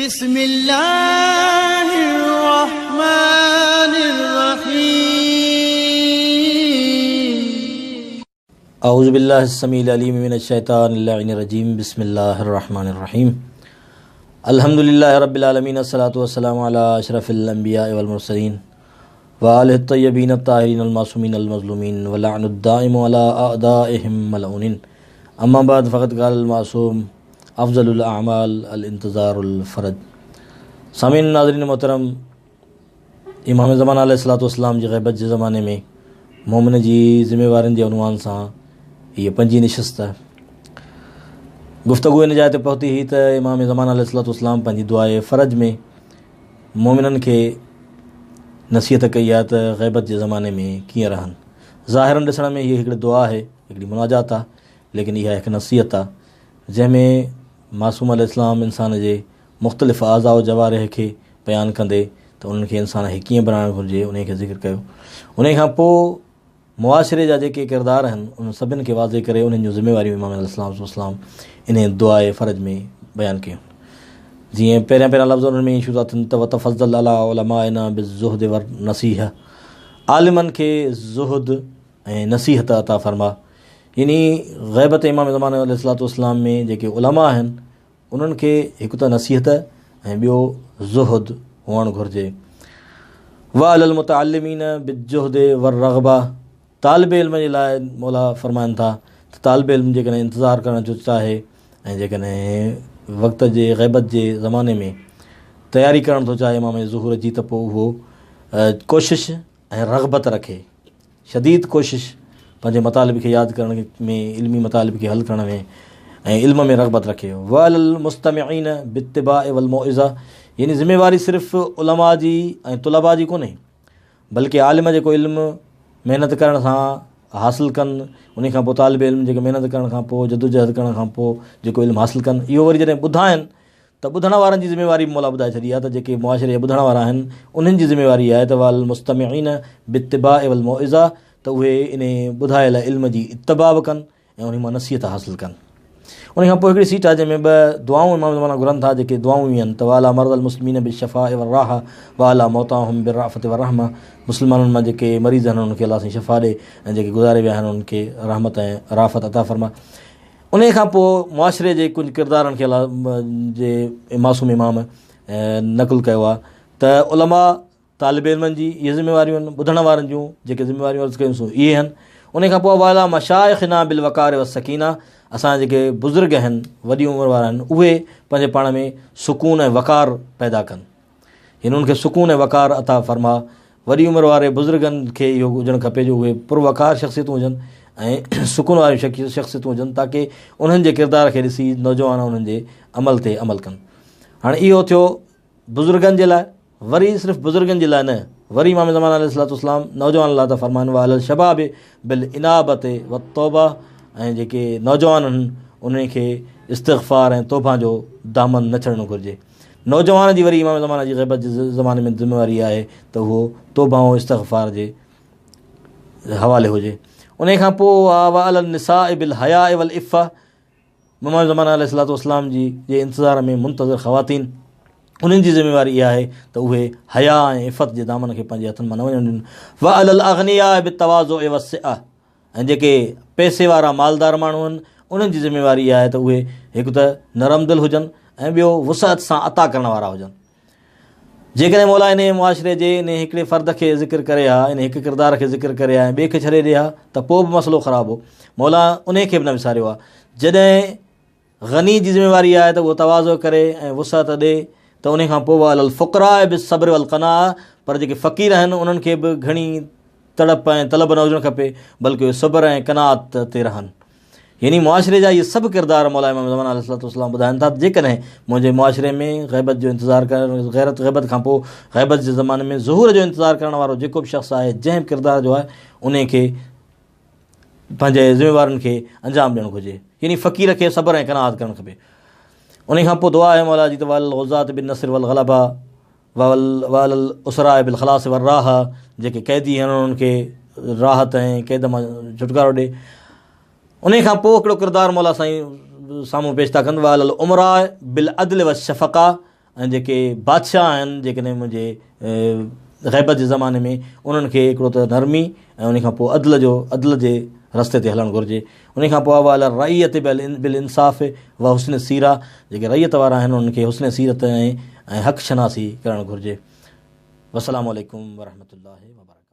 بسم الله الرحمن الرحيم. اعوذ بالله السميع العليم من الشيطان اللعين الرجيم بسم الله الرحمن الرحيم الحمد لله رب العالمين الصلاة والسلام على اشرف الانبياء والمرسلين وآله الطيبين الطاهرين المعصومين المظلومين ولعن الدائم على اعدائهم ملعونين اما بعد فقد قال المعصوم افضل الاعمال الانتظار الفرج سامعين ناظرين محترم امام زمان عليه الصلوة والسلام جي غيبت جي زماني ۾ مومن جي ذميوارين جي عنوان سان هيء پنجين نشست گفتگو ان جاء تي پهتي هئي ته امام زمان عليه الصلوة والسلام پنهنجي دعاء فرج ۾ مومنن کي نصيحت ڪئي آهي ته غيبت جي زماني ۾ ڪيئن رهن. ظاهراً ڏسڻ ۾ هيء هڪڙي دعا آهي، هڪڙي مناجات آهي، ليڪن اها هڪ نصيحت آهي، جنهن ۾ معصوم عليه السلام انسان جي مختلف اعضاء و جوارح کي بيان ڪندي ته انهن کي انسان کي ڪيئن بڻائڻ گهرجي انهي کي ذڪر ڪيو. انهي کان پوء معاشري جا جيڪي ڪردار آهن انهن سڀن کي واضح ڪري انهن جون ذميواريون امام عليه الصلوة والسلام انهي دعاء فرج ۾ بيان ڪيون. جيئن پهريان پهريان لفظ انهن ۾ ئي شروع ٿا ٿين ته وتفضل علي علمائنا بالزهد والنصيحه عالمن کي زهد ۽ نصيحت عطا فرما يعني غيبت امام زمان عليه الصلوة والسلام ۾ جيڪي علماء آهن انهن کي هڪ ته نصيحت ۽ ٻيو زهد هئڻ گهرجي. وعلي المتعلمين بالجهد والرغبه طالب علم جي لاء مولا فرمائن ٿا ته طالب علم جيڪڏهن انتظار ڪرڻ جو چاهي ۽ جيڪڏهن وقت جي غيبت جي زماني ۾ تياري ڪرڻ ٿو چاهي امام ظهور جي ته پوء اهو ڪوشش ۽ رغبت رکي، شديد ڪوشش پنهنجي مطالب کي ياد ڪرڻ ۾ علمي مطالب کي حل ڪرڻ ۾ ۽ علم ۾ رغبت رکي. وعلي المستمعين باتباع والموعظه يعني ذميواري صرف علماء جي ۽ طلباء جي ڪونهي بلڪه عالم جيڪو علم محنت ڪرڻ سان حاصل ڪن انهي کان پوء طالب علم جيڪي محنت ڪرڻ کان پوء جدوجهد ڪرڻ کان پوء جيڪو علم حاصل ڪن اهو وري جڏهن ٻڌائن ته ٻڌڻ وارن جي ذميواري به مولا ٻڌائي ڇڏي آهي ته جيڪي معاشري جا ٻڌڻ وارا آهن انهن جي ذميواري آهي ته والمستمعين باتباع والموعظه ته اهي انهي ٻڌايل علم جي اتباع به ڪن ۽ انهي مان نصيحت حاصل ڪن. انهي کان پوء هڪڙي سيٽ آهي جنهن ۾ ٻه دعائون امام زمانه گهرن ٿا جيڪي دعائون هي آهن ته وعلي مرضى المسلمين بالشفاء والراحه وعلي موتاهم بالرأفة والرحمه مسلمانن مان جيڪي مريض آهن انهن کي الله سائين شفا ڏي ۽ جيڪي گذاري ويا آهن انهن کي رحمت ۽ رافت عطا فرما. انهيء کان پوء معاشري جي ڪجهه ڪردارن کي الله جي معصوم امام نقل ڪيو آهي ته علماء طالب علمن جي اهي ذميواريون آهن، ٻڌڻ وارن جون جيڪي ذميواريون عرض ڪيون سون اهي آهن. انهيء کان پوء وعلي مشائخنا بالوقار والسڪينه اسان جا جيڪي بزرگ آهن وڏي عمر وارا آهن اهي پنهنجي پاڻ ۾ سڪون ۽ وقار پيدا ڪن. يعني انهن کي سڪون ۽ وقار عطا فرما. وڏي عمر واري بزرگن کي اهو هجڻ کپي جو اهي پروقار شخصيتون هجن ۽ سڪون واريون شخصيتون هجن تاڪه انهن جي ڪردار کي ڏسي نوجوان انهن جي عمل تي عمل ڪن. هاڻي اهو ٿيو بزرگن جي لاء، وري صرف بزرگن جي لاء نه، وري امام زمان عليه الصلوة والسلام نوجوانن لاء ٿا فرمائن وعلي الشباب بالانابة والتوبة ۽ جيڪي نوجوان آهن انهن کي استغفار ۽ توبه جو دامن نه ڇڏڻ گهرجي. نوجوان جي وري امام زمانه جي غيبت جي زماني ۾ ذميواري آهي ته اهو توبه ۽ استغفار جي حوالي هجي. انهي کان پوء وعلي النساء بالحياء والعفه امام زمانه عليه الصلوة والسلام جي جي انتظار ۾ منتظر خواتين انهن جي ذميواري اها آهي ته اهي حياء ۽ عفت جي دامن کي پنهنجي هٿن مان نه وڃڻ ڏين. وعلي الاغنياء بالتواضع والسعه ۽ جيڪي پئسي وارا مالدار ماڻهو آهن انهن جي ذميواري اها آهي ته اهي هڪ ته نرم دل هجن ۽ ٻيو وسعت سان عطا ڪرڻ وارا هجن. جيڪڏهن مولا انهيء معاشري جي انهيء هڪڙي فرد کي ذڪر ڪري ها، انهيء هڪ ڪردار کي ذڪر ڪري ها ۽ ٻئي کي ڇڏي ڏي ها ته پوء به مسئلو خراب هو. مولا انهيء کي به نه وساريو آهي. جڏهن غني جي ذميواري آهي ته اهو تواضع ڪري ۽ وسعت ڏي ته انهي کان پوء وعلي الفقراء بالصبر والقناعه پر جيڪي فقير آهن انهن کي به گهڻي تڙپ ۽ طلب نه هجڻ کپي بلڪه اهي صبر ۽ قناعت تي رهن. يعني معاشري جا اهي سڀ ڪردار مولا امام زمان عليه الصلوة والسلام ٻڌائن ٿا ته جيڪڏهن منهنجي معاشري ۾ غيبت جو انتظار ڪرڻ غيرت غيبت کان پوء غيبت جي زماني ۾ ظهور جو انتظار ڪرڻ وارو جيڪو به شخص آهي جنهن به ڪردار جو آهي انهي کي پنهنجي ذميوارين کي انجام ڏيڻ گهرجي يعني فقير کي صبر ۽ قناعت ڪرڻ کپي انهي کان پوء دعا آهي مولا جي ته وعلى الغزاة بالنصر والغلبه وعلى الاسراء بالخلاص والراحه جيڪي قيدي آهن انهن کي راحت ۽ قيد مان ڇوٽڪارو ڏي انهي کان پوء هڪڙو ڪردار مولا سائين سامهون پيش ٿا ڪن وعلى الامراء بالعدل والشفقه ۽ جيڪي بادشاهه آهن جيڪڏهن منهنجي غيبت جي زماني ۾ انهن کي هڪڙو ته نرمي ۽ ان کان پوء عدل جو عدل جي رستي تي هلڻ گهرجي. ان کان پوء وعلي الرعية بالانصاف وحسن السيرة جيڪي رعيت وارا آهن انهن کي حسن سيرت ۽ حق شناسي ڪرڻ گهرجي. والسلام عليڪم ورحمة الله وبرڪاته.